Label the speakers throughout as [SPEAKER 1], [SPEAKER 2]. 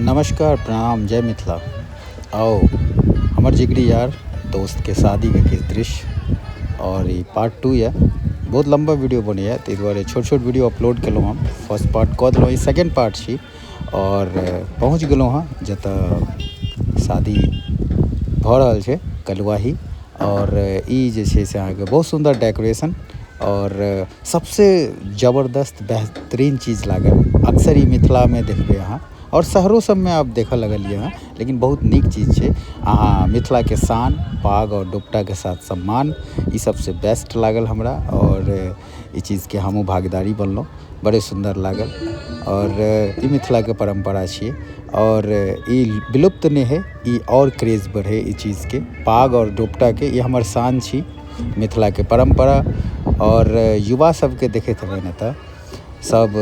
[SPEAKER 1] नमस्कार, प्रणाम, जय मिथिला। आओ हमर जिगरी यार दोस्त के शादी के किछु दृश्य और ई पार्ट 2 यऽ। बहुत लंबा वीडियो बनैया, ताहि दुआरे छोट छोट वीडियो अपलोड केलहुँ हम। फर्स्ट पार्ट कऽ देलहुँ, ई सेकंड पार्ट छी और पहुँच गेलहुँ हँ जतऽ शादी भऽ रहल छै कलुआही। और ई जे छै से अहाँके बहुत सुन्दर डेकोरेशन और सबसे जबरदस्त बेहतरीन चीज़ लागल। अक्सर ई मिथिलामे देखबै अहाँ और शहरो सबमे आब देखऽ लगलियै हँ, लेकिन बहुत नीक चीज़ छै। अहाँ मिथिलाके शान, पाग और दोपटाके साथ सम्मान, ई सबसे बेस्ट लागल हमरा और ई चीज़के हमहूँ भागीदारी बनलहुँ, बड़े सुन्दर लागल। और ई मिथिलाके परम्परा छियै और ई विलुप्त नहि हइ, ई और क्रेज बढ़े ई चीज़के, पाग और दोपटाके। ई हमर शान छी, मिथिलाके परम्परा। और युवा सबके देखैत हेबै ने तऽ सब,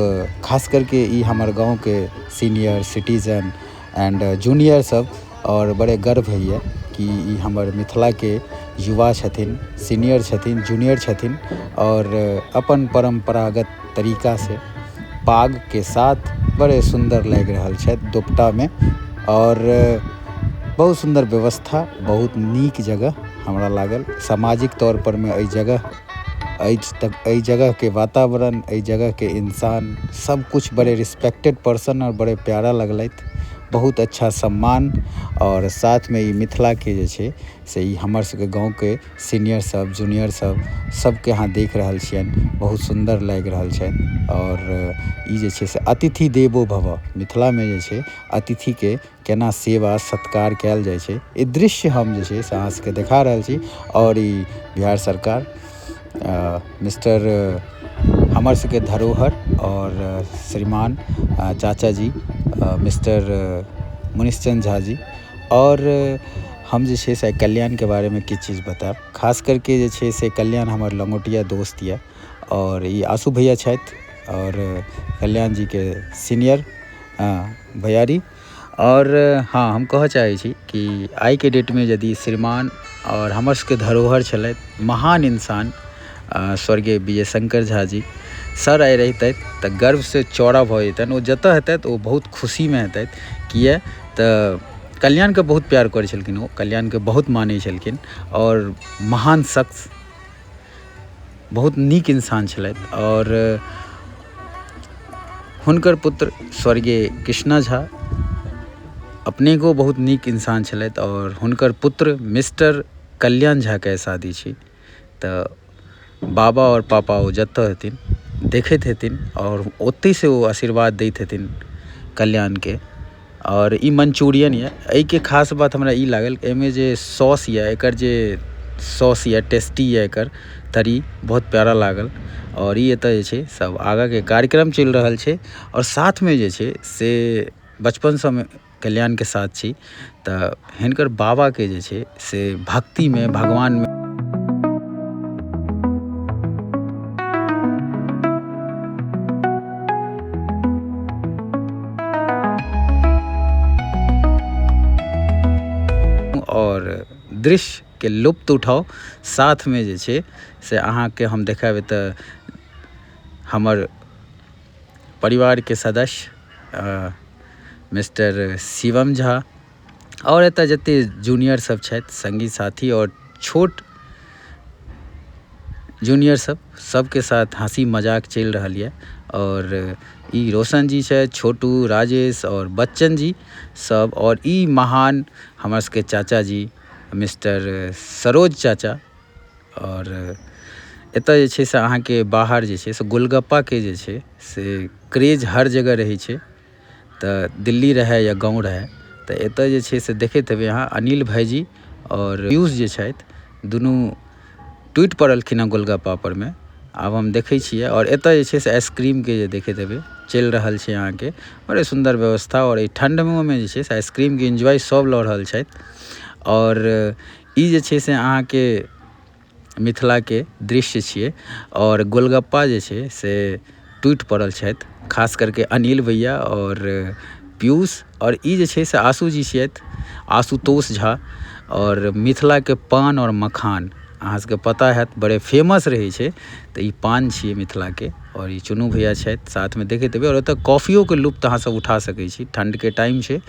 [SPEAKER 1] खास करके ई हमर गाँवके सीनियर सिटीजन एंड जूनियर सब, और बड़े गर्व होइए कि ई हमर मिथिलाके युवा छथिन, सीनियर छथिन, जूनियर छथिन और अपन परम्परागत तरीका से पाग के साथ बड़े सुन्दर लागि रहल छथि दोपटामे। और बहुत सुन्दर व्यवस्था, बहुत नीक जगह हमरा लागल। सामाजिक तौर पर में एहि जगह एहि जगहके वातावरण, एहि जगहके इंसान, सब कुछ बड़े रिस्पेक्टेड पर्सन और बड़े प्यारा लगलथि। बहुत अच्छा सम्मान। और साथमे ई मिथिलाके जे छै से ई हमर सबके गाँवके सीनियर सब, जूनियर सब, सबके अहाँ देख रहल छियनि, बहुत सुन्दर लागि रहल छनि। और ई जे छै से अतिथि देवो भव, मिथिलामे जे छै अतिथिके केना सेवा सत्कार कयल जाइ छै, ई दृश्य हम जे छै से अहाँ सबके देखा रहल छी। और ई बिहार सरकार मिस्टर हमर सबके धरोहर और श्रीमान चाचा जी मिस्टर मुनिश्चंद झा जी। और हम जे छै से कल्याणके बारेमे किछु चीज बतायब। खास करके जे छै से कल्याण हमर लंगोटिया दोस्त यऽ और ई आशू भैया छथि और कल्याण जीके सीनियर भैयारी। और हाँ, हम कहऽ चाहै छी कि आइके डेटमे यदि श्रीमान और हमर सबके धरोहर छलथि महान इंसान स्वर्गीय विजय शंकर झा जी सर आइ रहितथि तऽ गर्वसँ चौड़ा भऽ जैतनि। ओ जतऽ हेतथि ओ बहुत खुशीमे हेतथि, किए तऽ कल्याणके बहुत प्यार करै छलखिन, ओ कल्याणके बहुत मानै छलखिन और महान शख्स, बहुत नीक इंसान छलथि। और हुनकर पुत्र स्वर्गीय कृष्णा झा अपनेको बहुत नीक इंसान छलथि और हुनकर पुत्र मिस्टर कल्याण झाके शादी छी। तऽ बाबा और पापा ओ जतऽ हेथिन देखैत हेथिन और ओतहिसँ ओ आशीर्वाद दैत हेथिन कल्याणके। और ई मंचूरियन यऽ, एहिके खास बात हमरा ई लागल एहिमे जे सॉस यऽ, एकर जे सॉस यऽ टेस्टी यऽ, एकर तरी बहुत प्यारा लागल। और ई एतऽ जे छै सब आगाँके कार्यक्रम चलि रहल छै। और साथमे जे छै से बचपनसँ हम कल्याणके साथ छी तऽ हिनकर बाबाके जे छै से भक्तिमे भगवानमे और दृश्यके लुप्त उठाउ। साथमे जे छै से अहाँके हम देखायब तऽ हमर परिवारके सदस्य मिस्टर शिवम झा और एतऽ जते जूनियर सब छथि, संगी साथी और छोट जूनियर सब, सबके साथ हँसी मजाक चलि रहल यऽ। और ई रोशन जी छथि, छोटू, राजेश और बच्चन जी सब। और ई महान हमर सबके चाचा जी मिस्टर सरोज चाचा। और एतऽ जे छै से अहाँके बाहर जे छै से गोलगप्पाके जे छै से क्रेज हर जगह रहै छै, तऽ दिल्ली रहै या गाँव रहै, तऽ एतऽ जे छै से देखैत हेबै अहाँ अनिल भाईजी और पीयूष जे छथि दुनू टूटि पड़लखिन हँ गोलगप्पा परमे, आब हम देखै छियै। और एतऽ जे छै से आइसक्रीमके जे देखैत हेबै चलि रहल छै अहाँके, बड़े सुन्दर व्यवस्था। और एहि ठण्डमे जे छै से आइसक्रीमके एन्जॉय सब लऽ रहल छथि। और ई जे छै से अहाँके मिथिलाके दृश्य छियै। और गोलगप्पा जे छै से टूटि पड़ल छथि, खास करके अनिल भैया और पीयूष। और ई जे छै से आशू जी छथि, आशुतोष झा। और मिथिलाके पान और मखान अहाँ सबके पता हैत बड़े फेमस रहै छै। तऽ ई पान छियै मिथिलाके और ई चुनू भैया छथि साथमे देखैत हेबै। और एतऽ कॉफियोके लुत्फ अहाँ सब उठा सकै छी, ठण्डके टाइम छै।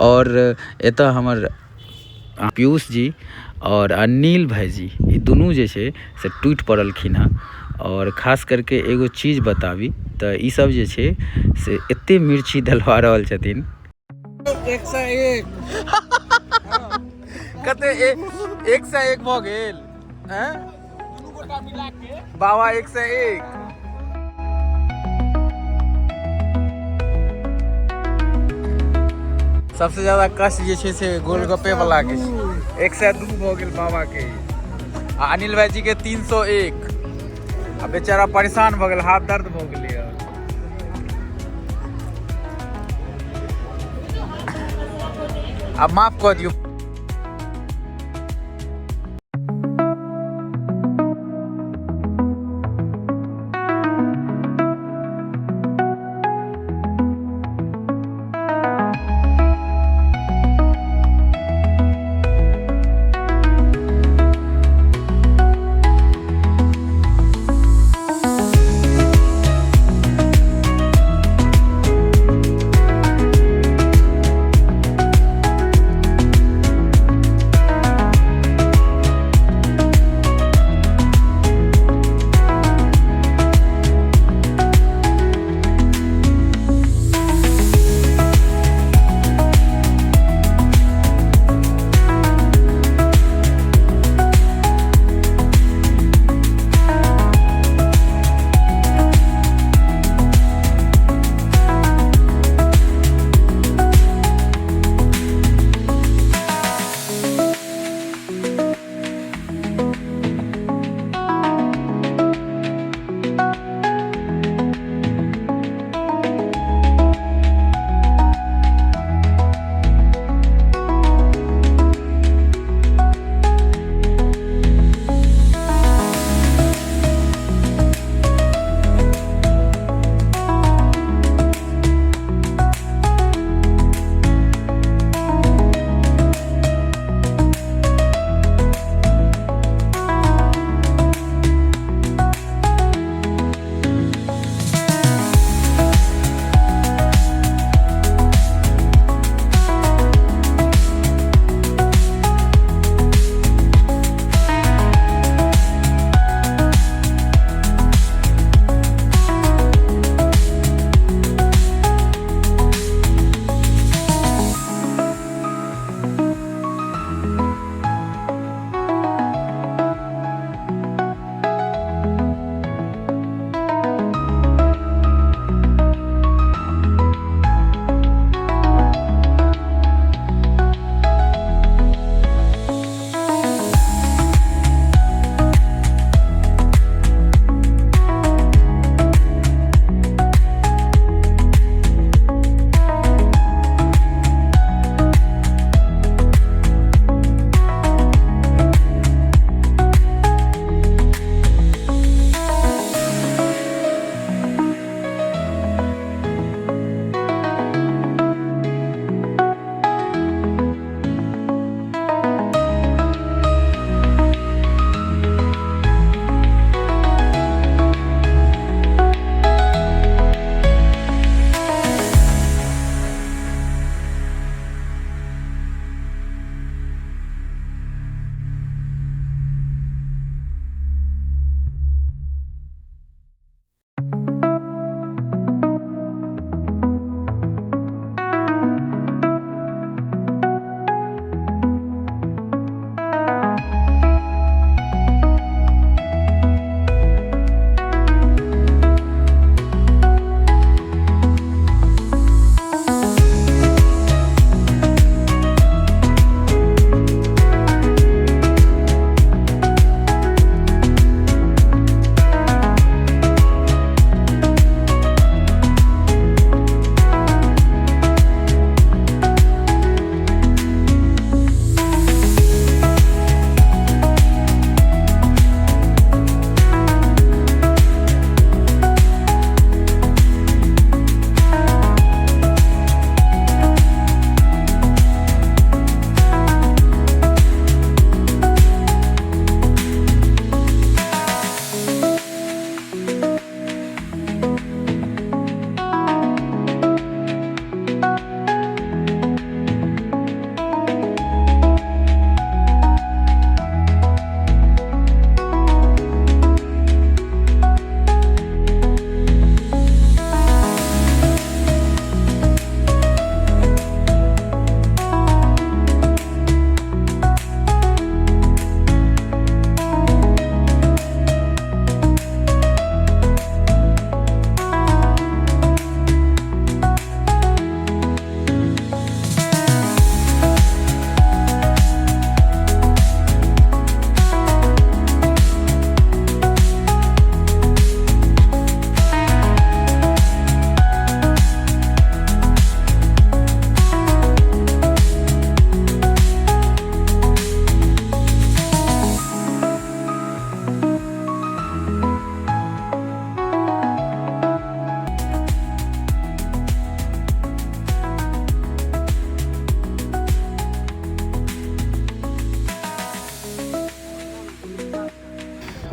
[SPEAKER 1] और एतऽ हमर पीयूष जी और अनिल भाईजी ई दुनू जे छै से टूटि पड़लखिन हँ। और खास करके एगो चीज बताबी तऽ ई सब जे छै से एते मिर्ची डलवा रहल छथिन।
[SPEAKER 2] 101
[SPEAKER 1] कते 101 भऽ गेल हैं बाबा? 101। सबसे ज्यादा कष्ट जे छै से गोलगप्पे वाला के छै। 102 भऽ गेल बाबा के आ अनिल भाईजी के 301। आ बेचारा परेशान भऽ गेल, हाथ दर्द भऽ गेलै। आब माफ कऽ दियौ।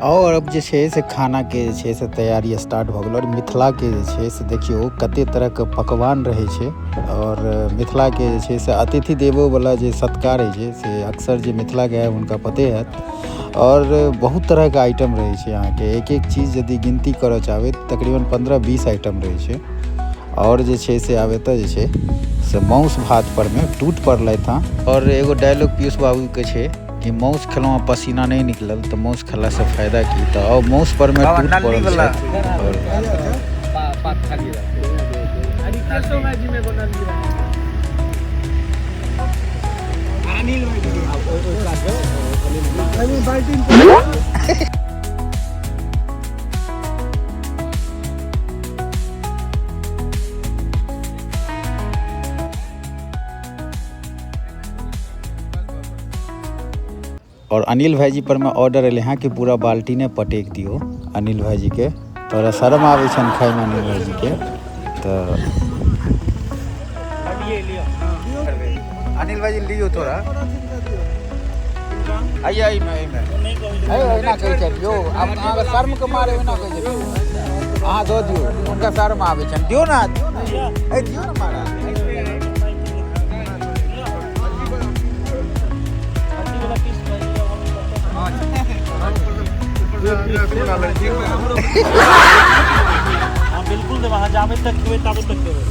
[SPEAKER 1] आओर अब जे छै से खानाके जे छै से तैयारी स्टार्ट भऽ गेल। आओर मिथिलाके जे छै से देखियौ कते तरहके पकवान रहै छै। आओर मिथिलाके जे छै से अतिथि देवोवला जे सत्कार होइ छै से अक्सर जे मिथिलाके है हुनका पते हैत। आओर बहुत तरहके आइटम रहै छै अहाँके, एक एक चीज यदि गिनती करऽ चाहबै तकरीबन 15-20 आइटम रहै छै। आओर जे छै से आब एतऽ जे छै से माउस भात परमे टूट पड़लथि हँ। आओर एगो डायलॉग पीयूष बाबूके छै कि माउस खेलहुँ आ पसीना नहि निकलल तऽ माउस खेलासँ फायदा की। तऽ आउ माउस परमे टूट पड़ल छथि। आओर और अनिल भाईजी पर में ऑर्डर एलै हँ कि पूरा बाल्टीने पटकि दियौ अनिल भाईजीके। तोरा शर्म आबै छनि खाइमे अनिल भाईजीके। तऽ अनिल भाईजी लियौ थोड़ा। आइए एहिमे एहिमे ओहिना कहै छथि यौ, आब अहाँके शर्मके मारे ओहिना कहै छथि। अहाँ दऽ दियौ, हुनका शर्म आबै छनि। दियौ ने, दियौ ने, दियौ ने महाराज।
[SPEAKER 2] बिल्कुल देब, अहाँ जाबे तक खेबै ताबे तक देबै।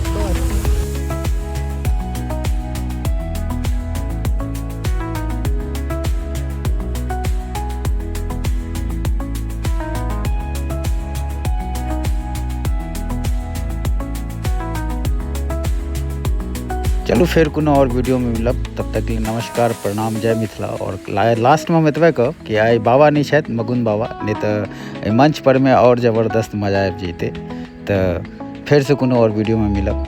[SPEAKER 1] चलू फेर कोनो और वीडियो में मिलब, तब तक के लिए नमस्कार, प्रणाम, जय मिथिला। और लास्ट में हम एतबे कहब कि आइ बाबा नहीं छथि, मगुन बाबा, नहीं तऽ एहि मंच पर में और जबरदस्त मजा आबि जैतै। तऽ फेर से कोनो और वीडियो में मिलब,